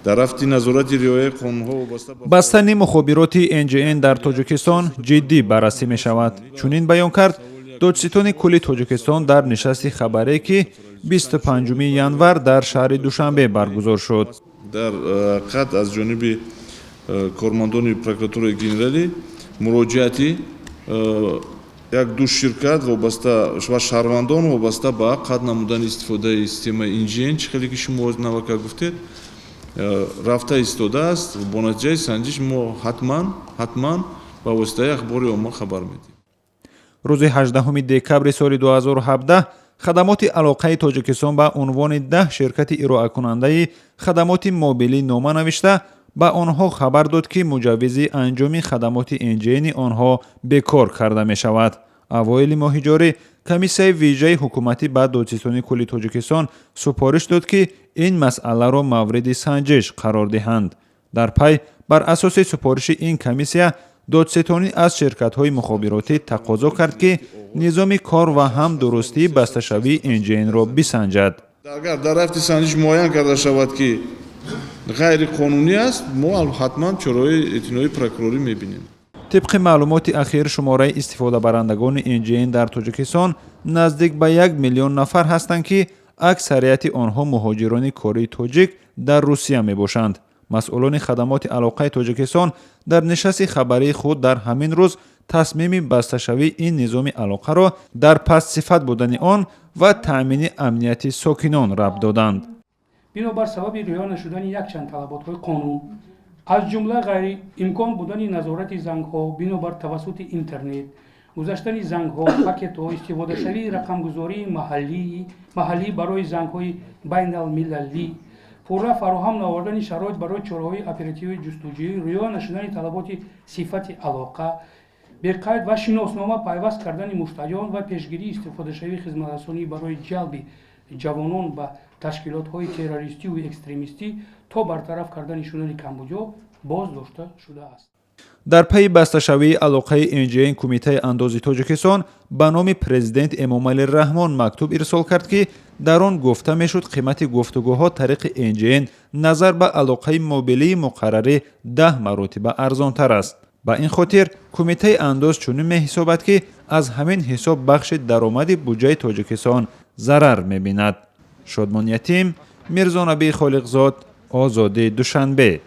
Дар рафти назорати риояи қонунҳо вобаста ба Бастани мухобироти NGN дар Тоҷикистон ҷиддӣ баррасӣ мешавад. Чунин баён кард додситони кулли Тоҷикистон дар нишасти хабаре, ки 25 январ дар шаҳри Душанбе баргузор шуд. Дар ҳақиқат, аз ҷониби кормандони прокуратураи генералӣ муроҷиати як ду ширкат вобаста ва шаҳрвандон вобаста ба қатъ намудани истифодаи системаи NGN, чӣ хеле ки шумо навака гуфтед, рафта истодааст. Бо натиҷаи санҷиш мо ҳатман ба воситаи ахбори омма хабар медиҳем. Рӯзи 18 декабри соли 2017 хадамоти алоқаи Тоҷикистон ба унвони 10 ширкати ироакунандаи хадамоти мобилӣ нома навишта, ба онҳо хабар дод, ки муҷаввизи анҷоми хадамоти NGN онҳо бекор карда мешавад. Авоили моҳи ҷорӣ комиссияи вижаи ҳукуматӣ ба додситони кулли Тоҷикистон супориш дод, ки ин масъаларо мавриди санҷиш қарор диҳанд. Дар пай, бар асоси супориши ин комиссия, додситонӣ аз ширкатҳои мухобиротӣ тақозо кард, ки низоми кор ва ҳам дурустии басташавии NGN-ро бисанҷад. Агар дар рафти санҷиш муайян карда шавад, ки ғайриқонунӣ аст, мо ҳатман чораҳои эътиноии прокурорӣ мебинем. Тибқи маълумоти ахир, шумораи истифодабарандагони NGN дар Тоҷикистон наздик ба 1 миллион нафар ҳастанд, ки аксарияти онҳо муҳоҷирони кории тоҷик дар Русия мебошанд. Масъулони хадамоти алоқаи Тоҷикистон дар нишасти хабарии худ дар ҳамин рӯз тасмими басташавии ин низоми алоқаро дар пастсифат будани он ва таъмини амнияти сокинон рабт доданд. Бинобар сабаби риоя нашудани якчанд талаботҳои қонун, аз ҷумла ғайриимкон будани назорати зангҳо бинобар тавассути интернет, гузаштани зангҳо, пакетҳо, истифодашавии рақамгузории маҳаллӣ барои зангҳои байналмилалӣ, пурра фароҳам наовардани шароит барои чораҳои оперативии ҷустуҷӯӣ, риоя нашудани талаботи сифати алоқа, беқайд ва шиноснома пайваст кардани муштариён ва пешгирии истифодашавии хизматрасонӣ барои ҷалби ҷавонон ба ташкилотҳои террористиву экстремистӣ, то бартараф кардани шунани камбудиҳо боздошта шудааст. Дар пайи басташавии алоқаи NGN Кумитаи андози Тоҷикистон ба номи президент Эмомалӣ Раҳмон мактуб ирсол кард, ки дар он гуфта мешуд, қимати гуфтугӯҳо тариқи NGN назар ба алоқаи мобилии муқаррарӣ 10 маротиба арзонтар аст. Ба ин хотир Кумитаи андоз чунин меҳисобад, ки аз ҳамин ҳисоб бахши даромади буҷаи Тоҷикистон зарар мебинад. Шодмон Ятим, Мирзонабӣ Холиқзод, Озодӣ, Душанбе.